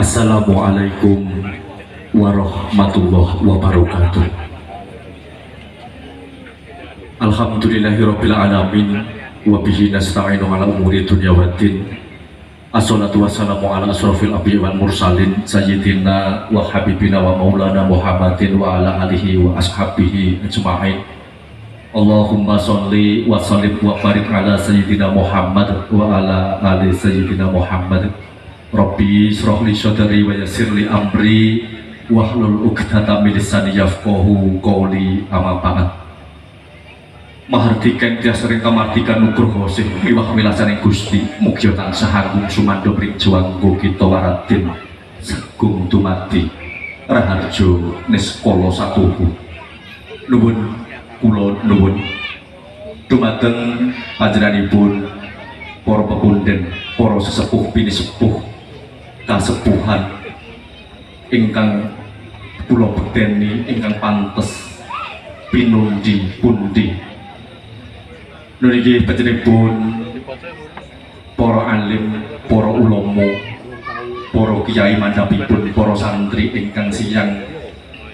Assalamualaikum warahmatullahi wabarakatuh. Alhamdulillahirabbil alamin wa bihi nasta'inu ala umuri dunya waddin. Assalatu wassalamu ala asrafil anbiya wal mursalin sayyidina wa habibina wa maulana Muhammadin wa ala alihi wa ashabihi ajma'in. Allahumma sholli wa sallim wa barik ala sayyidina Muhammad wa ala ali sayyidina Muhammad. Rabbi shrah li sadri wa yassir li amri wahlul 'uqdatam min lisani yafqahu qawli, amma ba'd. Mahardikan tiasa ring kamardikan nugroho sih miwah wilasaning Gusti, mugia tansah agung sumandha ring juanggo kita waradin sagung dumadi raharjo niskala satuhu. Nuwun kula nuwun dumateng panjenenganipun para pepunden, para sesepuh pinisepuh kasepuhan ingkang kula bekteni, ingkang pantes pinundi pundi. Niki panjenenganipun para alim, para ulama, para kiai mandhapipun para santri ingkang siang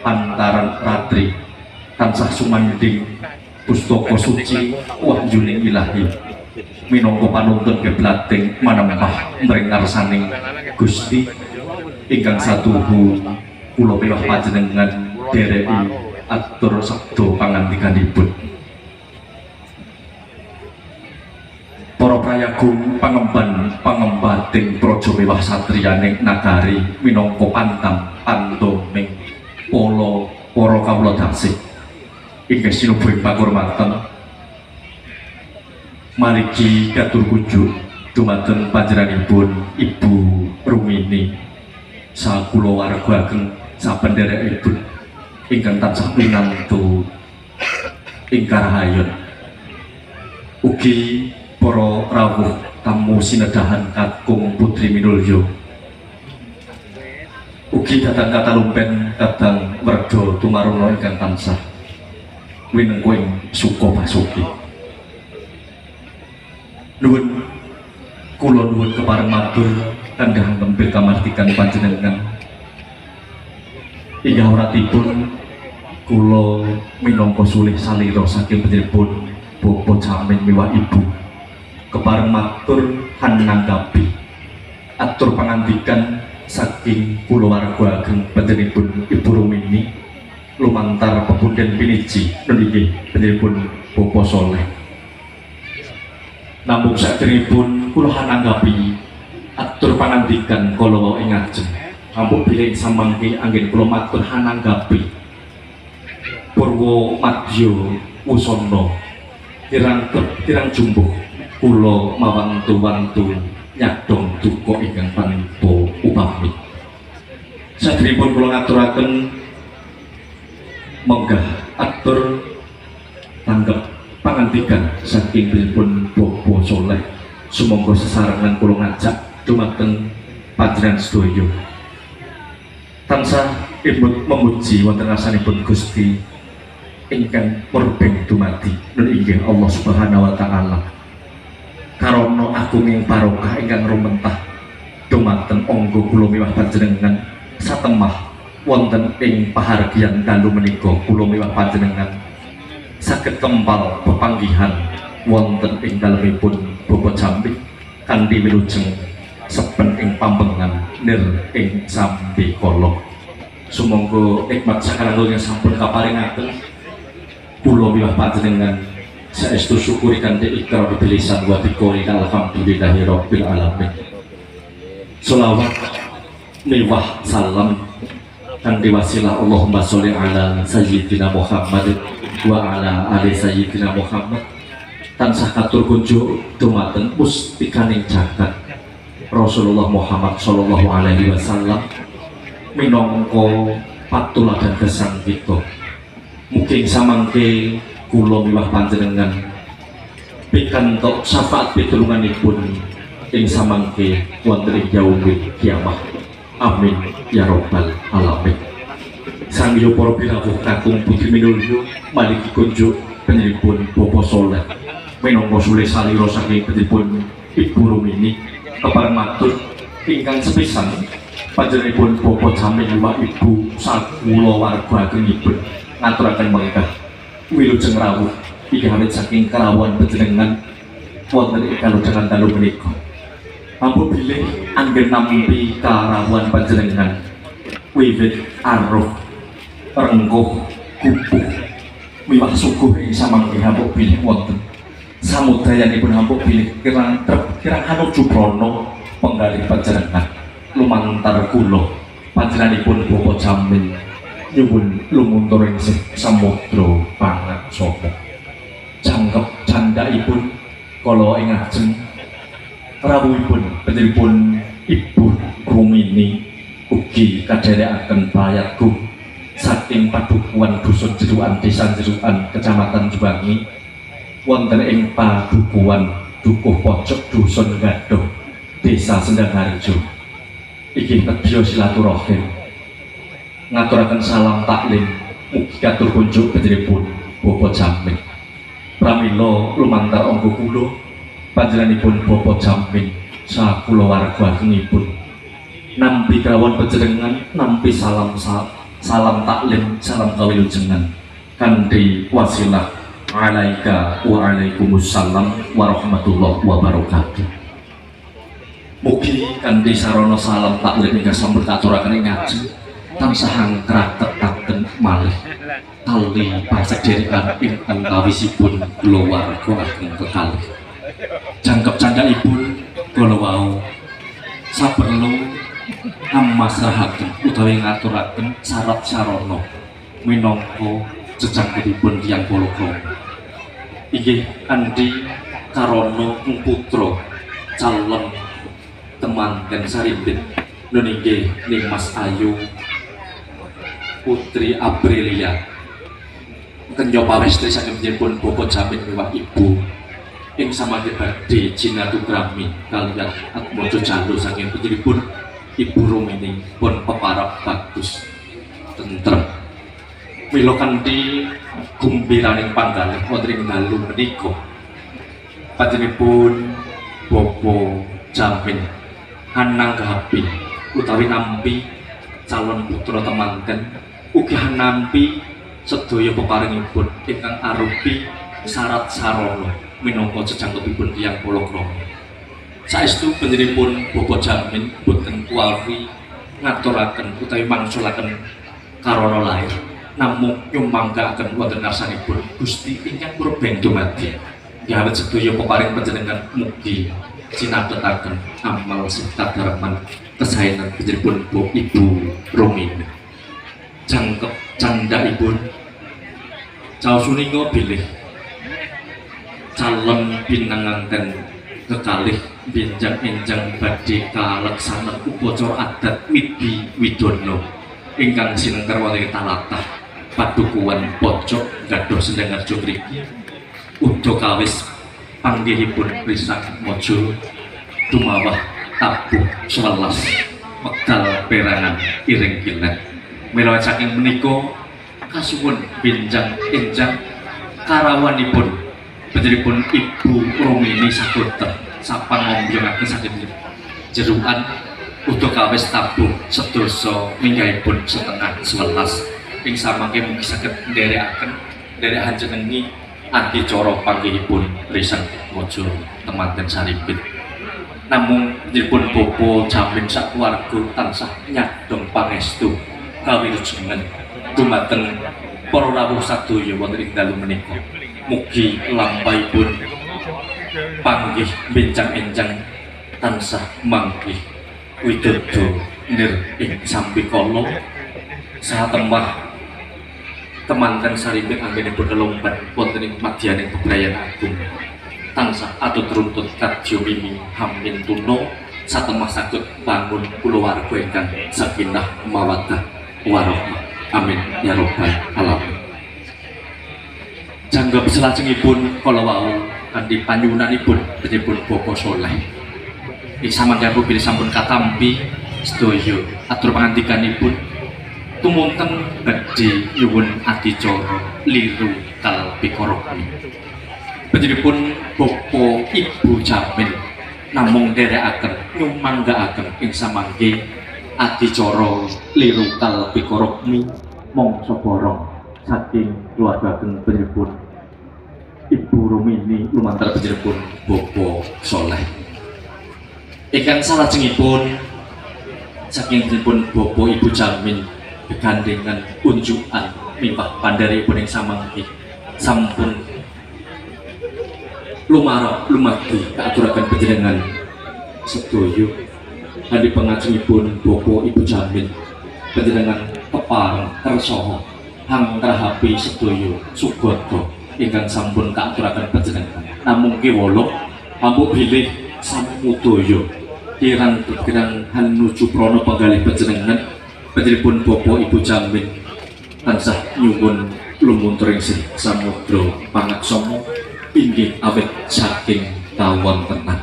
pantaran ratri tansah sumanding pustaka suci wahyuning ilahi minangka panuntun kiblating manembah mring ngarsaning Gusti ingkang satuhu. Kula miwah panjenengan dereki atur sabda pangandikanipun. Para prayagung pangemban pangembating praja miwah satriyaning nagari minangka pantang pandoming pala para kawula dasih ingkang sinubo ing pakurmatan, maliki katur kunjuk dumateng panjenenganipun Ibu Rumini sakula warga ageng sapenderekipun ingkang tansah winantu ing karahayon, ugi para rawuh tamu sinedahan kakung putri minulya, ugi datang katalumpen kadang werda tumaruna ingkang tansah winengku ing suka basuki. Nuwun kula nuwun kepareng matur kandhahan lembir kamardikan panjenengan. Inggah uratipun kula minangka sulih salira saking panjenenganipun Bapak Jamin miwah Ibu kepareng matur hananggapi atur pangandikan saking kulawarga ageng panjenenganipun Ibu Rumini lumantar pepunden piniji niki panjenenganipun Bapak Soleh. Namung saderengipun kula hananggapi atur pangandikan kala wau ing ngajeng, ampun bilih samangke anggen kula matur hananggapi purwa madya wusana kirang kirang jumbuh kula mawantu-wantu nyadong duka ingkang tanpa upami. Saderengipun kula ngaturaken menggah atur tanggap pangandikan saking pun Bapak Soleh, sumangga sesarengan kula ngajak dumateng panjenengan sedaya tansah imut memuji wonten ngarsanipun Gusti ingkang murbeng dumadi, nun inggih Allah Subhanahu wa taala, karana agunging barokah ingkang rumentah dumateng angga kula miwah panjenengan satemah wonten ing pahargyan dalu menika, kula miwah panjenengan saged kempal pepanggihan wonten ing dalemipun Bapak Jambi kanthi wilujeng sepen ing pambengan nir ing sambikala. Sumangga nikmat sakalanggung yang sampun kaparingaken kula miwah panjenengan saestu syukuri kanthi ikrar bilisan wa biqouli alhamdulillahi rabbil alamin. Selawat miwah salam kanthi wasilah Allahumma sholli ala sayyidina Muhammad wa ala ali sayyidina Muhammad tansah katur kunjuk dumateng mustikaning jagat Rasulullah Muhammad sallallahu alaihi wasallam minangka patuladan gesang kita. Mugi samangke kula miwah panjenengan pikantuk syafaat pitulunganipun ing samangke wonten ing yaumil kiamah. Amin ya robbal alamin. Sang yo para pirawuh kakung putri minulya, maliki kunjuk panjenenganipun Bapak Soleh minangka sulih salira saking panjenenganipun Ibu Rumini kepareng matur ingkang sepisan. Panjenenganipun Bapak Jamin miwah Ibu sakula warga agengipun ngaturaken menggah wilujeng rawuh iki awit saking kerawuhan panjenengan wonten ing kalujengan dalu menika. Ampuh bilih anggen nampi karawuhan panjenengan wiwit aruh rengkuh gupuh miwah suguh ing samangke ampuh bilih wonten samudayanipun, ampuh bilih kirang trep kirang hanuju prana penggalih panjenengan lumantar kula panjenenganipun Bapak Jamin nyuwun lumuntur ing samudra pangaksama. Jangkep candhaipun kala ing ajeng rawuhipun panjenenganipun Ibu Rumini ugi kadherekaken bayatku saking padukuhan Dusun Jeruan, Desa Jeruan, Kecamatan Juwangi, wonten ing padukuhan Dukuh Pojok, Dusun Gadoh, Desa Sendangharjo. Iki nedya silaturahim ngaturaken salam taklim, mugi katur kunjuk panjenenganipun Bapak Jamin. Pramila lumantar angga kula panjenenganipun Bapak Jamin sakulawarga agengipun nampi krawon panjenengan, nampi salam salam taklim, salam kawilujengan kanthi wasilah alaika wa alaikumussalam warahmatullahi wabarakatuh. Mugi kanthi sarana salam taklim ingkang sampun katuraken ing ngajeng tansah angkratetaken malih tali pasederekan ing antawisipun kulawarga ageng kekalih. Jangkep candhaipun kala wau saperlu amasrahaken utawi ngaturaken syarat sarana minangka jejangkepipun tiyang palakrama, inggih kanthi karana putra calon temanten sarimbit nun inggih ning Mas Ayu Putri Aprilia kenya pawestri saking pun Bapak Jamin miwah Ibu ing samangke badhe cinatukrami kaliyan Atmojo Jalu saking putrinipun Ibu Rumini pun peparab bagus tentrem. Mila kanthi gumbiraning panggalih wonten ing dalu menika panjenenganipun Bapak Jamin hananggapi utawi nampi calon putra temanten, ugi hanampi sedaya peparingipun ingkang arupi syarat sarana minangka jejangkepipun tiyang palakrama. Saestu panjenenganipun Bapak Jamin boten kuwawi ngaturaken utawi mangsulaken karana lair, namung nyumanggaaken wonten ngarsanipun Gusti ingkang murbeng dumadi. Awit sedaya peparing panjenengan mugi cinatetaken amal kadarman kesaenan panjenenganipun Bu Ibu Rumini. Jangkep candhaipun caos suninga bilih calon pinanganten kekalih benjang-enjang badhe kaleksanan upacara adat Widi Widono ingkang sinengker wonten ing talatah Padukuhan Pojok Gadoh Sendangharjo mriki udakawis panggihipun Risang Mojo tumawah tabuh 11 wekdal perangan iring kilen. Mila saking menika kasuwun benjang enjang karawanipun panjenenganipun Ibu Rumini sagoten sapan ngombyongaken saking Jeruan udakawis tabuh sedasa minggahipun 10.30 ing samangke mugi saged nderekaken nderek hanjenengi adicara panggihipun Risang Mojo temanten sarimbit. Namung dipun Bapak Jamin sakeluarga tansah nyadong pangestu kawilujengan dumateng para rawuh sadaya wonten ing dalu menika. Mugi lampahipun panggih benjang-enjang tansah manggih widodo nir ing sambikala, satemah temanten sarimbit anggenipun lelomban wonten ing madyaning bebrayan agung tansah atut runtut kadya mimi hamin tuna, satemah saged bangun kulawarga ingkang sakinah mawaddah warahmah. Amin ya robbal alamin. Janggep salajengipun kala wau kanthi panyuwunanipun pun Bapak Soleh ing samangke bilih sampun katampi sedaya atur pangandikanipun, tumunten badhe nyuwun adicara liru kalpikorokmi. Panjenenganipun Bapak Ibu Jamin namung nderekaken nyumanggaaken ing samangke Adicara liru kalpika rukmi mangsa borong saking keluarga ageng panjenenganipun Ibu Rumini lumantar panjenenganipun Bapak Soleh. Ingkang salajengipun saking panjenenganipun Bapak Ibu Jamin gegandengan unjukan miwah pandherepun ing samangke sampun lumarep lumadi kaaturaken panjenengan sedaya. Kanthi pangajengipun Bapak Ibu Jamin, panjenengan kepareng kersa hanggrahapi sedaya sugada ingkang sampun kaaturaken panjenengan. Namung kewala ampuh bilih samudaya kirang kirang hanuju prana panggalih panjenengan, panjenenganipun Bapak Ibu Jamin tansah nyuwun lumuntur ing samudra pangaksama inggih awit saking kawontenan.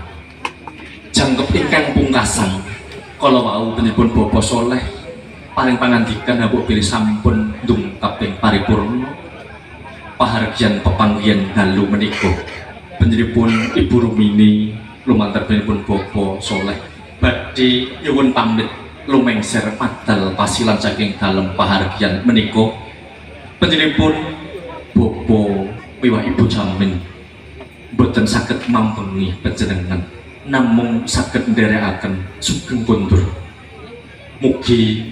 Jangkep ingkang pungkasan, kala wau panjenenganipun Bapak Soleh paring pangandikan mbok bilih sampun ndungkap ing paripurna pahargyan pepanggihan dalu menika, panjenenganipun Ibu Rumini lumantar panjenenganipun Bapak Soleh badhe nyuwun pamit lumengser padal pasilan saking dalem pahargyan menika. Panjenenganipun Bapak miwah Ibu Jamin boten saged mambengi panjenengan, namung saged nderekaken sugeng kondur. Mugi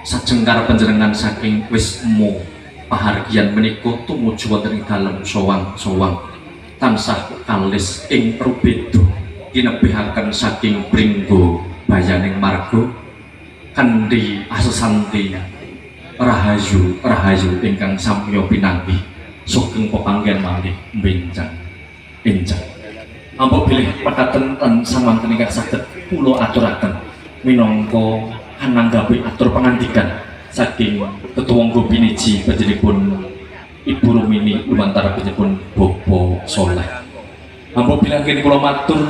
sajengkar panjenengan saking wisma pahargyan menika tumuju wonten ing dalem sowang-sowang tansah kalis ing rubeda, kinebihaken saking pringgo bayaning marga kanthi asesanti rahayu rahayu ingkang samya pinanggih. Sugeng pepanggihan malih benjang enjang. Ampuh bilih mekaten lan samanten ingkang saged kula aturaken minangka ananggapi atur pangandikan saking Ketua Piniji panjenenganipun Ibu Rumini lumantar panjenenganipun Bapak Soleh. Ampuh bilih kene kula matur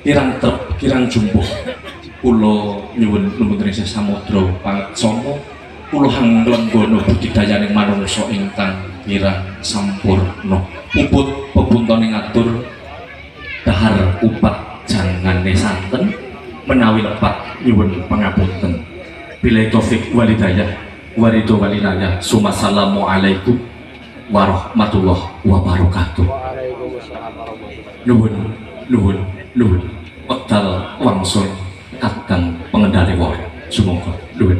kirang trep kirang jumbuh, kula nyuwun lumunturing samudra pangaksama, kula hanglenggana budidayaning manungsa ingkang kirang sampurna. Puput pepuntone ngatur, dahar kupat jangane santen, menawi lepat nyuwun pangapunten. Billahi taufik walhidayah waridho walinayah. Assalamualaikum warahmatullahi wabarakatuh. Waalaikumsalam warahmatullahi. Nuhun, nuhun, nuhun. Wekdal wangsul kadang pengendali wara. Sumangga, nuhun.